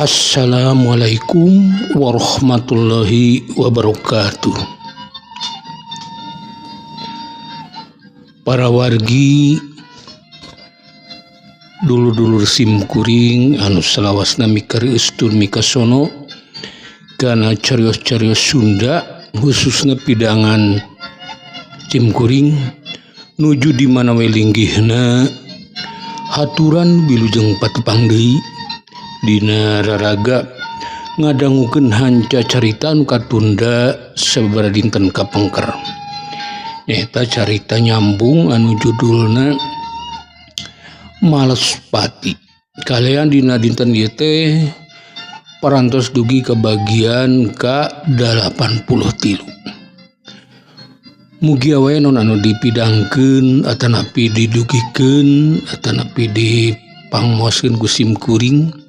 Assalamualaikum warahmatullahi wabarakatuh. Para wargi dulur-dulur simkuring anu salawasna mikareus tur mikasono kana carios-carios Sunda khususna pidangan simkuring nuju di mana we linggihna haturan wilujeng patepang deui dina raraga ngadangukeun hanca carita anu katunda sababaraha dinten kapengker. Nyaeta carita nyambung anu judulna Malespati. Kalian dina dinten ieu teh parantos dugi ka bagian ka 83. Mugia wae non anu dipidangkeun atanapi didugikeun atanapi dipangmoskeun ku simkuring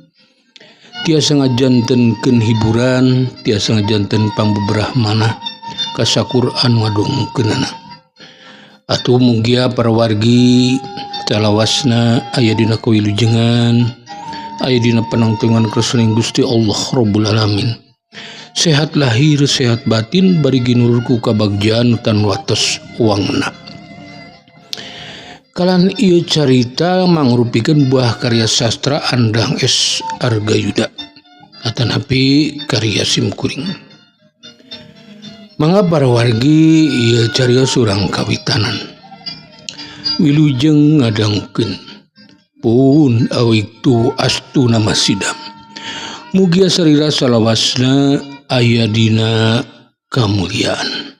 tiasa ngajantenkeun hiburan, tiasa ngajanten pangbeberah manah kasakur anu ngadongkeunana. Atuh mugia para wargi salawasna aya dina kawilujengan, aya dina panangtungan kersaning Gusti Allah Rabbul Alamin. Sehat lahir, sehat batin, bari ginurku kabagjaan tan wates wangna. Kalan ieu carita mangrupikeun buah karya sastra Andang S. Argayuda atanapi karya simkuring. Mangga para wargi ieu carios urang kawitanan. Wilujeng ngadangukeun pun awiktu astuna masidam. Mugia sarira salawasna aya dina kamuliaan.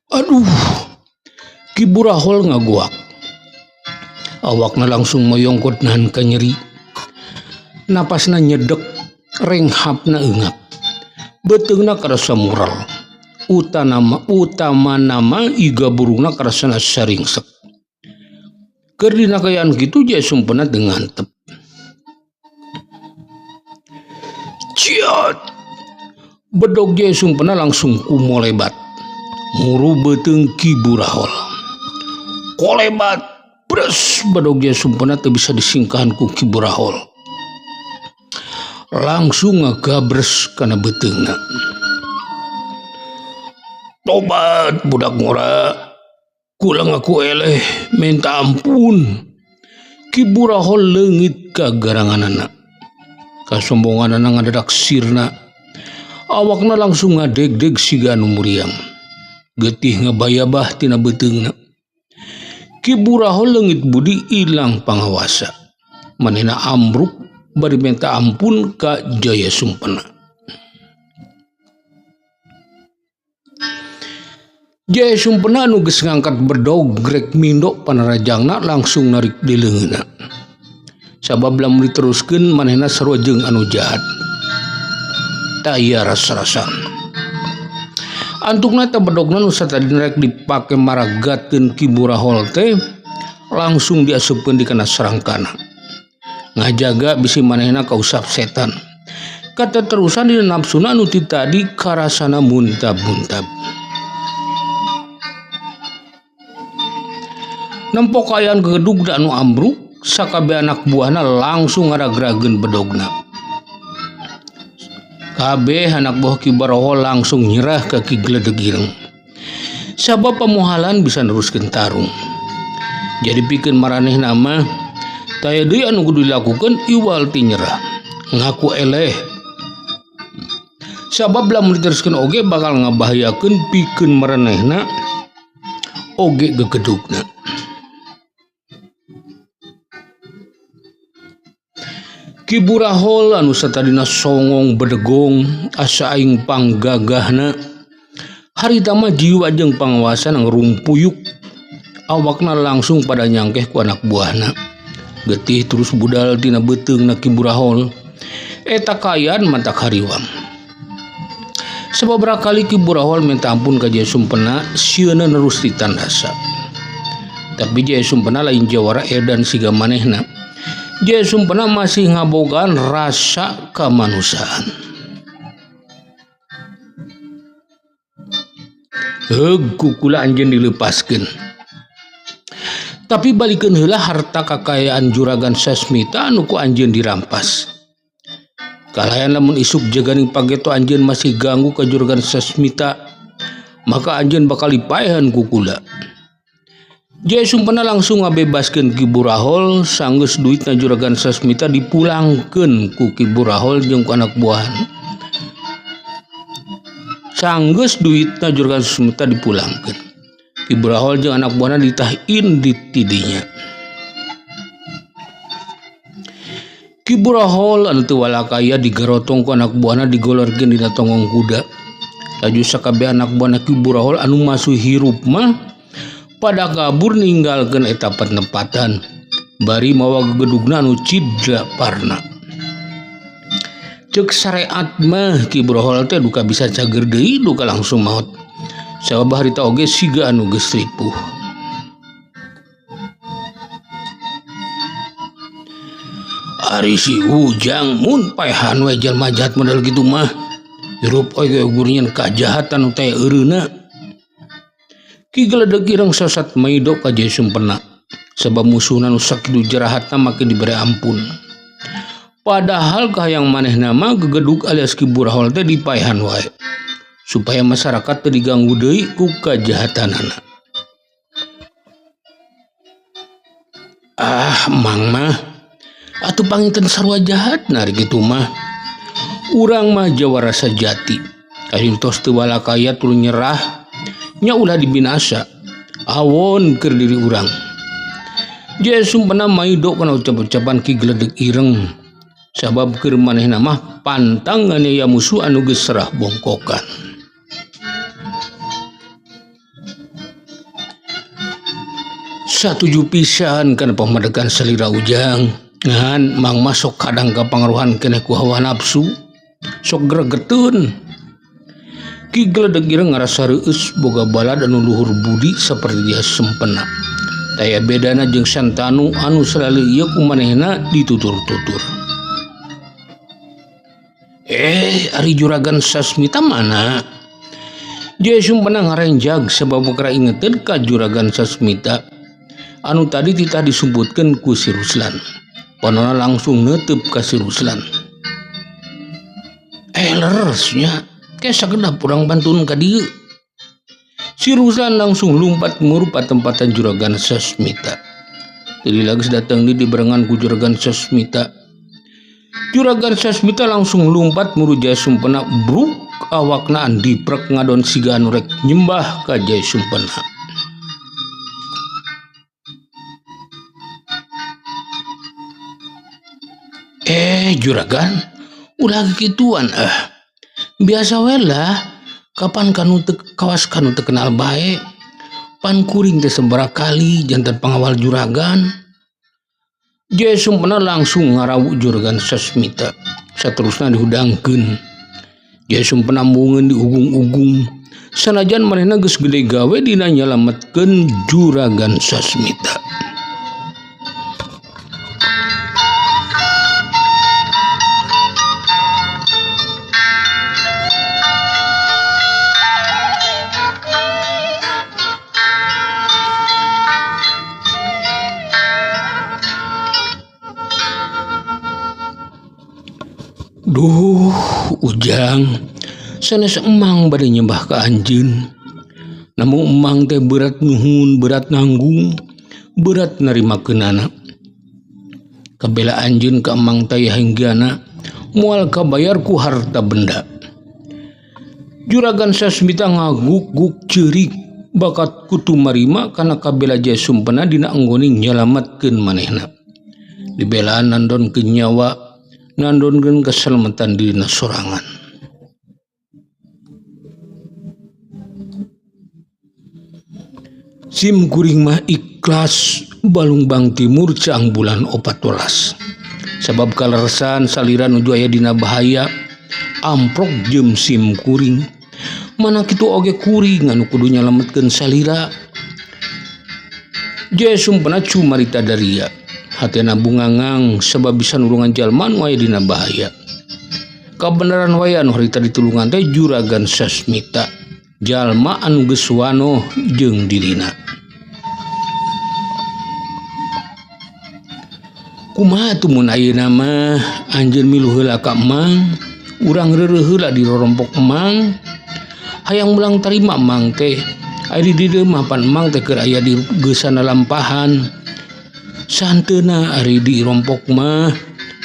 Aduh, Ki Burahol ngaguak. Awakna langsung moyongkot nahan ka nyeri. Napasna nyedek, renghapna eungap. Beuteungna karasa mural. Utama nama iga burungna karasana saringsek. Keur dina kaayaan kitu Jaya Sumpena teu ngantep. Ciat! Bedog Jaya Sumpena langsung kumolebat. Muru beuteung Ki Burahol. Kolebat, bres bedog Jaya Sumpena teu bisa disingkahan ku Ki Burahol. Langsung ngagabres kana beuteungna. Tobat budak ngora, kula ngaku eleh minta ampun. Ki Burahol leungit kagaranganana. Kasombonganana ngadadak sirna. Awakna langsung ngadegdeg siga anu muriang. Getih ngabayabah tina beuteungna. Ki Burahol leungit budi ilang pangawasa. Manehna ambruk bari minta ampun ka Jaya Sumpena. Jaya Sumpena anu geus ngangkat bedog grek mindo panarajangna langsung narik di leungeunna. Sabab lamun diteruskeun manehna sarua jeung anu jahat. Taya ras-rasan. Antukna eta bedogna nu satadina rek dipake maragatkeun Ki Burahol teh langsung diasupkeun di kana sarangkana. Ngajaga bisi manehna kausap setan. Kata terusan dina nafsuna anu ti tadi karasana muntab-muntab. Nempo kaayaan gegedug da anu ambruk, sakabeh anak buahna langsung ngaragrageun bedogna. Kabeh anak buah Ki Burahol langsung nyerah ka Ki Gledeg Ireng. Sabab pamohalan bisa neruskeun tarung. Jadi pikeun maranehna mah taya deui anu kudu dilakukeun iwal ti nyerah. Ngaku eleh. Sabab lamun diteruskeun oge bakal ngabahayakeun pikeun maranehna oge gegedugna. Ki Burahol anu satadina songong bedegong asa aing panggagahna harita mah jiwa jeung pangawasan ngrumpuyuk. Awakna langsung pada nyangkeh ku anak buahna. Getih terus budal tina beuteungna Ki Burahol. Eta kaayaan mantak hariwang. Sababaraha kali Ki Burahol minta ampun ka Jaya Sumpena sieuna nerus ditandasa. Tapi Jaya Sumpena lain jawara edan siga manehna. Jaya Sumpena masih ngabogaan rasa kamanusiaan. Heug ku kula anjeun dileupaskeun. Tapi balikeun heula harta kakayaan Juragan Sasmita anu ku anjeun dirampas. Kalayan lamun isuk jaganing pageto anjeun masih ganggu ka Juragan Sasmita, maka anjeun bakal dipaehan ku kula. Jaya Sumpena langsung ngabebaskeun Ki Burahol, sanggeus duitna Juragan Sasmita dipulangkeun ku Ki Burahol jeung ku anak buahan. Sanggeus duitna Juragan Sasmita dipulangkeun. Ki Burahol jeung anak buahna ditahin di tidinya. Ki Burahol anu teu walakaya digarotong ku anak buahna digolorkeun dina tonggong kuda. Laju sakabeh anak buahna Ki Burahol anu masih hirup mah pada kabur ninggalkeun eta penempatan bari mawa gegedugna anu cidra parna. Ceuk sareat mah Ki Burahol teh duka bisa cager deui duka langsung maot. Sabab harita oge siga anu geus ripuh. Ari si Ujang mun paehan we jalma jahat model kitu mah hirup oge gurunyeun kajahatan nu teh eureuna. Ki Geledeg Ireng sosat maido ka Jaya Sumpena sabab musuhna nu sakitu jerahatna make dibere ampun. Padahal kahayang manehna mah gegedug alias Ki Burahol teh dipaehan wae supaya masyarakat teu diganggu deui ku kajahatanana. Ah, mang mah atuh panginten sarua jahatna ari kitu mah. Urang mah jawara sajati. Ari tos teu walakaya tuluy nyerah nya ulah dibinasa. Awon keur diri urang. Jaya Sumpena maido kana ucap-ucapan Ki Geledeg Ireng. Sabab keur manehna mah pantang nganiaya musuh anu geus serah bongkokan. Satuju pisan kana pamadegan salira Ujang. Ngan mang mah sok kadang kapangaruhan keneh ku hawa nafsu, sok gregeteun. Ki Geledeg Ireng ngarasa reueus boga balad anu luhur budi saperti Jaya Sumpena. Taya bedana jeung Santanu anu salalu ieu ku manehna ditutur-tutur. Ari Juragan Sasmita mana? Jaya Sumpena ngarenjag sabab kakara ingeteun ka Juragan Sasmita anu tadi titah disumputkeun ku si Ruslan. Panona langsung neuteub ka si Ruslan. Leresnya, ke sakedap urang bantun ka dieu. Si Ruslan langsung lumpat nguruk patempatan Juragan Sasmita. Teu lila geus datang di dibarengan ku Juragan Sasmita. Juragan Sasmita langsung lumpat muru Jaya Sumpena bruk awakna diprek ngadon siga anu rek nyembah ka Jaya Sumpena. Juragan, ulah kikituan ah. Biasa we lah, kapan kanu teu kawas kanu teu kenal bae. Pan kuring teh sabaraha kali jantan pangawal juragan. Jaya Sumpena langsung ngarawu Juragan Sasmita. Saterusna dihudangkeun. Jaya Sumpena mungeun diugung-ugung. Sanajan manehna geus gede gawe dina nyalametkeun Juragan Sasmita. Duh, Ujang, sanes emang bade nyembah ka anjeun. Namun emang teh berat nuhun, berat nanggung, berat narimakeunana. Kabela anjeun ka emang teh hinggiana moal kabayar ku harta benda. Juragan Sasmita ngaguk-guk ceurik bakat kutu marima kana kabela Jaya Sumpena dina anggone nyalametkeun manehna. Dibelaan nandon ke nyawa, nandonkeun keselamatan dirina sorangan. Sim kuring mah ikhlas Balungbang Timur caang bulan 14. Sabab kaleresan salira nuju aya dina bahaya amprok jeung sim kuring. Mana kitu oge kuring anu kudu nyalametkeun salira. Jaya Sumpena cumarita daria. Hatena bungangang sabab bisa nulungan jalma anu aya dina bahaya. Kabeneran wae anu harita ditulungan teh Juragan Sasmita, jalma anu geus wanoh jeung dirina. Kumaha atuh mun ayeuna mah anjeun milu heula ka Emang, urang reureuh heula di rorompok Emang. Hayang mulang tarima Emang teh. Aya di dieu mah pan Emang teh keur aya di geusana lampahan. Santeuna ari di rompok mah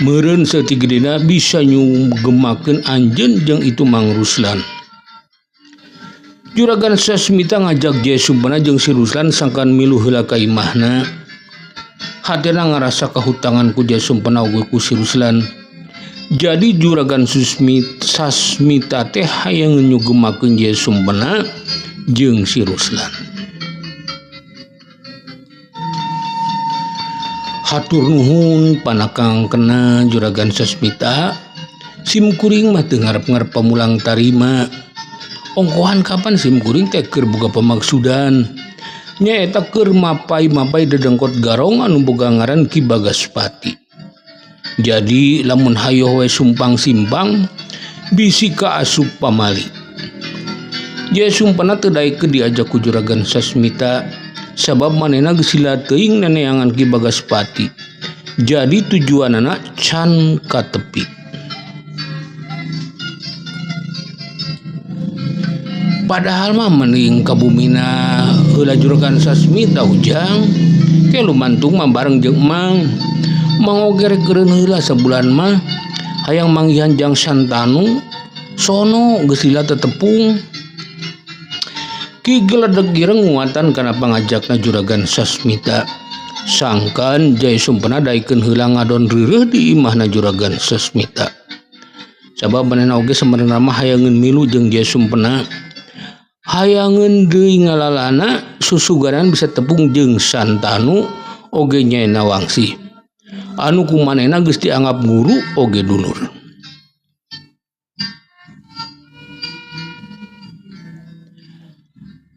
meureun saeutik gedena bisa nyugemakeun anjeun jeung itu Mang Ruslan. Juragan Sasmita ngajak Jaya Sumpena jeung si Ruslan sangkan milu heula ka imahna. Hatena ngarasa kahutangan ku Jaya Sumpena oge ku si Ruslan. Jadi Juragan Sasmita teh hayang nyugemakeun Jaya Sumpena jeung si Ruslan. Hatur nuhun panakang kena Juragan Sasmita, sim kuring mah teu ngarep-ngarep pamulang tarima. Ongkohan kapan sim kuring teh keur boga pamaksudan? Nyaeta keur mapai-mapai dedengkot garong anu boga ngaran Ki Bagaspati. Jadi lamun hayoh we sumpang simpang bisi kaasup pamali. Jaya Sumpena teu daekeun diajak ku Juragan Sasmita sabab manehna geus lila teuing neneangan Ki Bagaspati. Jadi tujuanana can katepi. Padahal mah mending ka bumina heula Juragan Sasmita ujang ke lumantung mah bareng jeung Emang. Mang oge rek keureun heula sabulan mah hayang manggihan jang Santanu sono geus lila tetepung. Ki Geledeg Ireng nguatan kana pangajakna Juragan Sasmita. Sangkan Jaya Sumpena daekeun heula ngadon reureuh di imahna Juragan Sasmita. Sabab manehna oge sameunangna mah hayangeun milu jeung Jaya Sumpena. Hayangeun deui ngalalana susugaran bisa tepung jeung Santanu oge Nyai Nawangsih. Anu ku manehna geus dianggap guru oge dulur.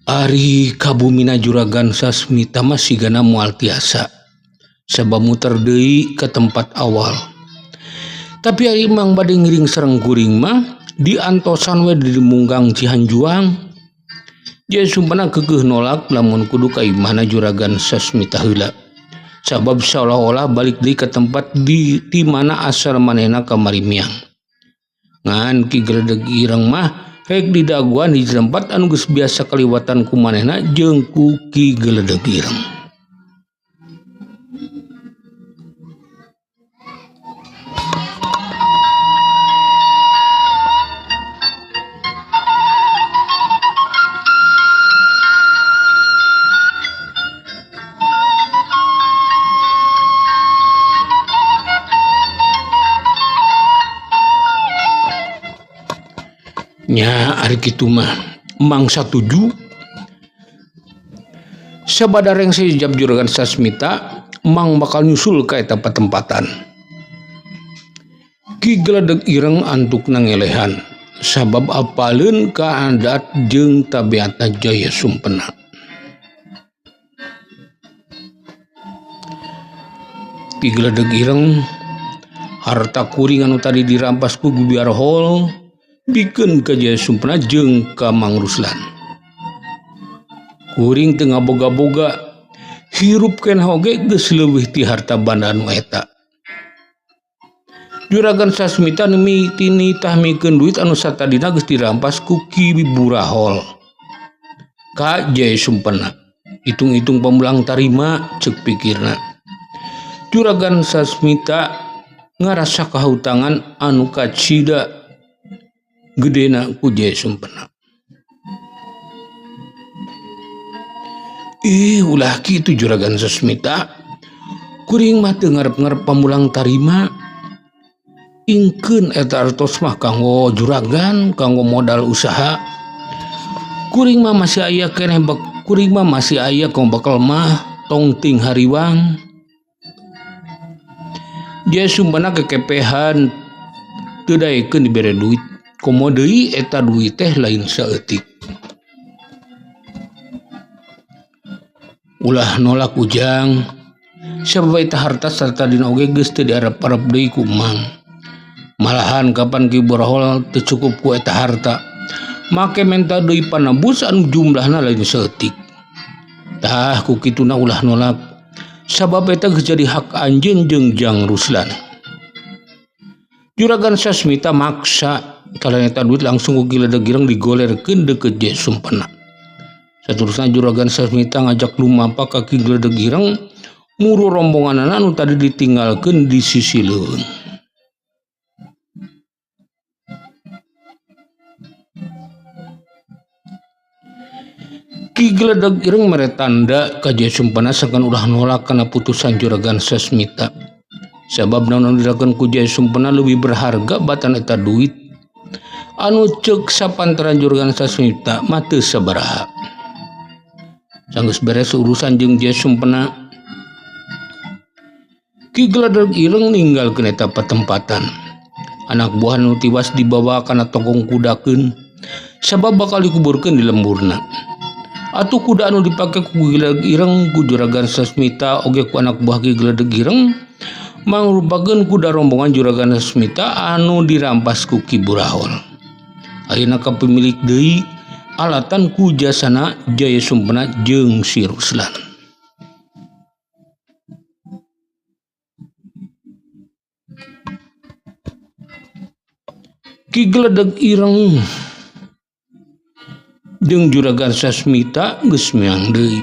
Ari kabumina Juragan Sasmita mah sigana moal tiasa sabab muter deui ka tempat awal. Tapi ari Mang bade ngiring sareng kuring mah diantosan we di Munggang Cihanjuang. Jaya Sumpena keukeuh nolak lamun kudu ka imahna Juragan Sasmita heula. Sabab saolah-olah balik deui ka tempat di mana asal manehna kamari miang. Ngan Ki Geledeg Ireng mah rek didaguan hiji tempat anu geus biasa kaliwatan ku manehna jeung ku Ki Geledeg Ireng. Nya ari kitu mah Mang satuju. Sabada rengse jab Juragan Sasmita, Mang bakal nyusul ka eta patempatan. Ki Geledeg Ireng antukna ngelehan sabab apaleun ka adat jeung tabiatna Jaya Sumpena. Ki Geledeg Ireng harta kuring anu tadi dirampas ku Gubiarhol bikeun ka Jaya Sumpena jeung ka Mang Ruslan. Kuring teu ngaboga-boga, hirup keneh oge geus leuwih ti harta banda anu eta. Juragan Sasmita nitah mikeun duit anu satadina geus dirampas ku Ki Burahol ka Jaya Sumpena. Hitung-hitung pamulang tarima ceuk pikirna. Juragan Sasmita ngarasa kahutangan anu kacida gedena ku Jaya Sumpena. Ih, ulah kitu Juragan Sasmita. Kuring mah teu ngarep-ngarep pamulang tarima. Ingkeun eta artos mah kanggo juragan, kanggo modal usaha. Kuring mah masih aya keneh bek, kuring mah masih aya kong bakal mah tongting hariwang. Jaya Sumpena kekepehan teu daekeun dibere duit. Komo deui eta duit teh lain saeutik. Ulah nolak Ujang, sabab eta harta sarta dina oge geus teu diarep-arep deui ku Mang. Malahan kapan Ki Burahol teu cukup ku eta harta, make menta deui panebus anu jumlahna lain saeutik. Tah ku kituna ulah nolak, sabab eta geus jadi hak anjeun jeung Jang Ruslan. Juragan Sasmita maksa kalayan eta duit langsung ku Ki Gledeg Ireng digolerkeun deukeut Jaya Sumpena. Saterusna Juragan Sasmita ngajak lumampa ka Ki Gledeg Ireng muru rombonganana anu tadi ditinggalkeun di sisi leuweung. Ki Gledeg Ireng mere tanda ka Jaya Sumpena sangkan ulah nolak kana putusan Juragan Sasmita. Sabab naon anu dilakukan ku Jaya Sumpena leuwih berharga batan eta duit anu ceuk sapantaran Juragan Sasmita mah teu sabaraha. Sanggeus beres urusan jeung Jaya Sumpena, Ki Gledeg Ireng ninggalkeun eta patempatan. Anak buah nu tiwas dibawa kana tongkong kudakeun sabab bakal dikuburkeun di lemburna. Atuh kuda anu dipake ku Ki Gledeg Ireng ku Juragan Sasmita oge ku anak buah Ki Gledeg Ireng mangrupakeun kuda rombongan Juragan Sasmita anu dirampas ku Ki Burahol. Ayeuna ka pemilik deui alatan ku jasana Jaya Sumpena jeung si Ruslan. Ki Gledeg Ireng jeung Juragan Sasmita geus meang deui.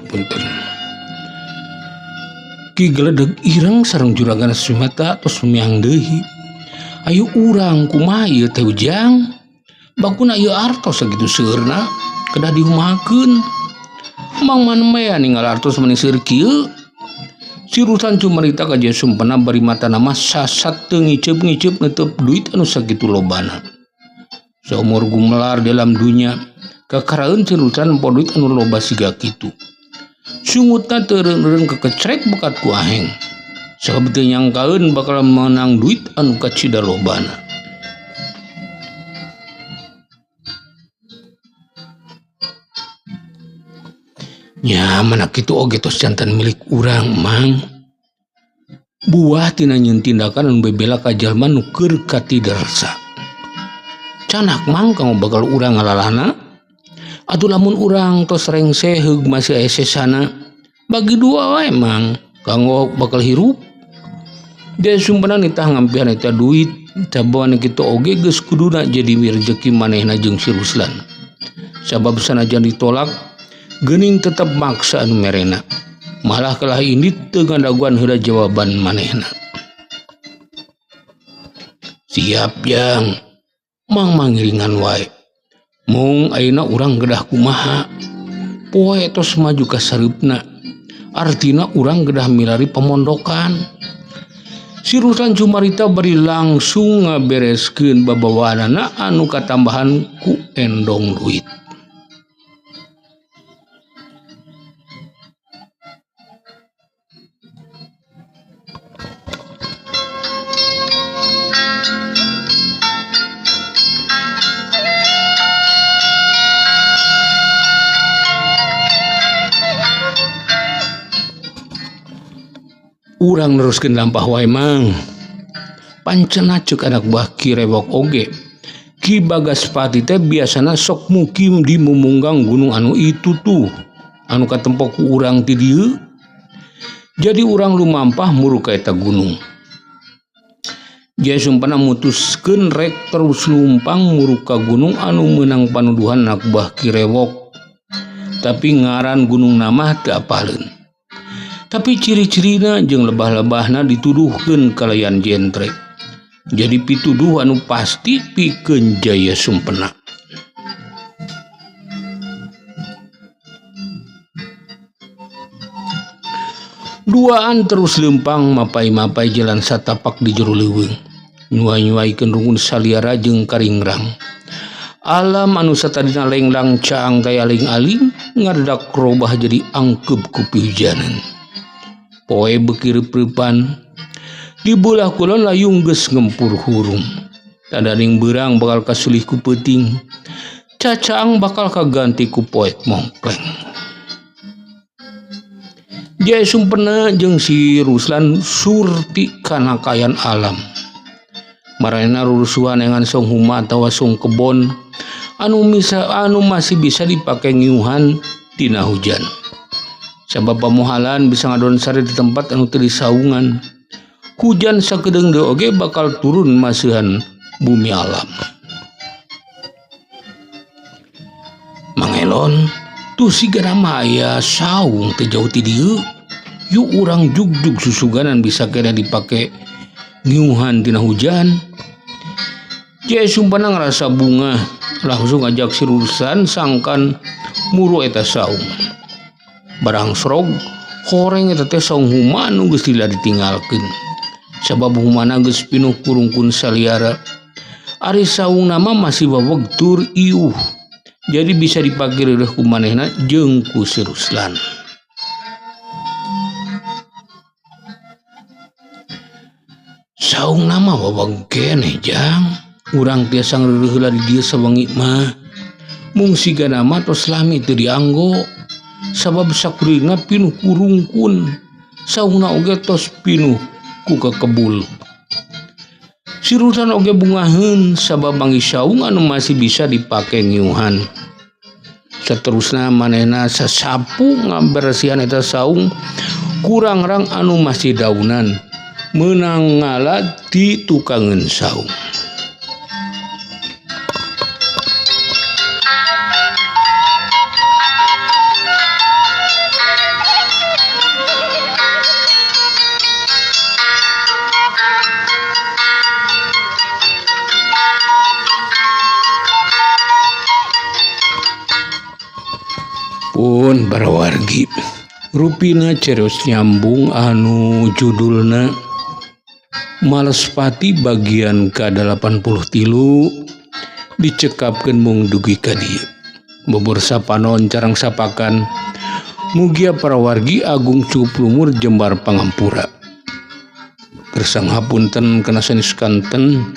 Punten. Ki Gledeg Ireng sareng Juragan Sasmita tos meang deui. Ayo urang kumaha ieu teh Ujang? Bakuna ieu artos sakitu seueurna kedah dihumakeun. Mang manmea ninggal artos meni seueur kieu. Si Ruslan cumarita ka Jaya Sumpena bari matana mah sasat teu ngiceup-ngiceup netep duit anu sakitu lobana. Saumur gumelar dalam dunya kakaraeun si Ruslan nempo duit anu loba siga kitu. Sungutna teu eureun-eureun kekecrek bekat ku aheng. Sabab teu nyangkaeun bakal meunang duit anu kacida lobana. Nya mana kitu oge tos jantan milik urang Mang. Buah tina nyieun tindakan anu bebela ka jalma nu keur katidersa. Canak Mang kanggo bakal urang ngalalana. Atuh lamun urang tos rengse heug masih aya sesana, bagi dua wae Mang kanggo bakal hirup. Jaya Sumpena nitah ngampihan eta duit, cabawan kitu oge geus kuduna jadi rejeki manehna jeung si Ruslan. Sabab sanajan ditolak, geuning tetep maksa anu merena. Malah kalah indit teu ngadaguan heula jawaban manehna. Siap Jang, Mang mangiringan wae. Mung ayeuna urang gedah kumaha? Poe tos maju ka sareupna. Artina urang gedah milari pemondokan. Si Ruslan cumarita bari langsung ngabereskeun babawaanana anu katambahan ku endong duit. Urang neruskeun lampah wae Mang. Pancena ceuk anak buah Ki Rewok oge. Ki Bagaspati teh biasana sok mukim di mumunggang gunung anu itu tuh, anu katempo ku urang ti dieu. Jadi urang lumampah muru ka eta gunung. Jaya Sumpena mutuskeun rek terus lumpang muru ka gunung anu meunang panuduhan anak buah Ki Rewok. Tapi ngaran gunung mah teu apaleun. Tapi ciri-cirina jeung lebah-lebahna dituduhkeun kalayan jentre. Jadi pituduh anu pasti pikeun Jaya Sumpena. Duaan terus leumpang mapai-mapai jalan satapak di jero leuweung. Nyuai-nyuaikeun rungkun saliara jeung karingrang. Alam anu satadina lenglang caang kaya aling-aling ngadadak robah jadi angkeup ku pihujanan. Poe beuki reup-reupan di beulah kulon layung geus ngempur hurung. Tadaning beurang bakal kasulih ku peuting. Cacaang bakal kaganti ku poek mongkleng. Jaya Sumpena jeung si Ruslan surti kana kaayaan alam. Maranehna rurusuhan dengan song huma atawa song kebon anu masih bisa dipake ngiuhan tina hujan. Sabab pamohalan bisa ngadon sare di tempat anu teu disaungan. Hujan sakedeung deui oge bakal turun masihan bumi alam. Mangelon tuh sigana mah aya saung teu jauh ti dieu. Yuk urang jugjug susuganan bisa kena dipake ngiuhan tina hujan. Jaya Sumpena ngerasa bunga langsung ajak si Ruslan sangkan muru eta saung. Barang srog horeng eta teh saung huma nu geus lila ditinggalkeun. Sabab humana geus pinuh kurungkun saliara. Ari saungna mah masih waweg tur iuh. Jadi bisa dipake reureuh ku manehna jeung ku si Ruslan. Saung nama waweg keneh jang. Urang tiasa ngreureun heula di dieu sawengi mah. Mung sigana mah tos lami teu dianggo. Sabab sakurilingna pinuh kurungkun. Saungna oge tos pinuh ku kekebul. Si Ruslan oge bungaheun sabab manggih saung anu masih bisa dipake ngiuhan. Saterusna manehna sasapu ngabersihan eta saung kurangrang anu masih daunan. Meunang ngala di tukangeun saung. Pun para wargi rupina cerios nyambung anu judulna Malespati bagian ka-83 dicekapkeun mung dugi ka dieu. Bobor sapanon carang sapakan mugia para wargi agung cukup lumur jembar pangampura. Gersang hapunten kana sanes kanten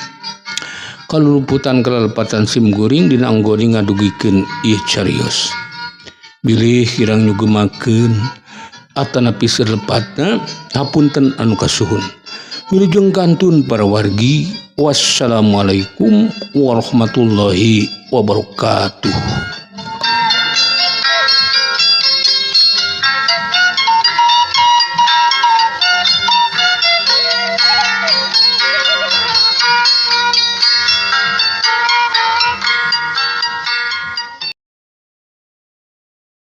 kaluluputan kalalepatan sim guring dina anggoni ngadugikeun ieu carios. Bilih kirang nyugemakeun atanapi seueur lepatna hapunten anu kasuhun. Wilujeng kantun para wargi. Wassalamualaikum warahmatullahi wabarakatuh.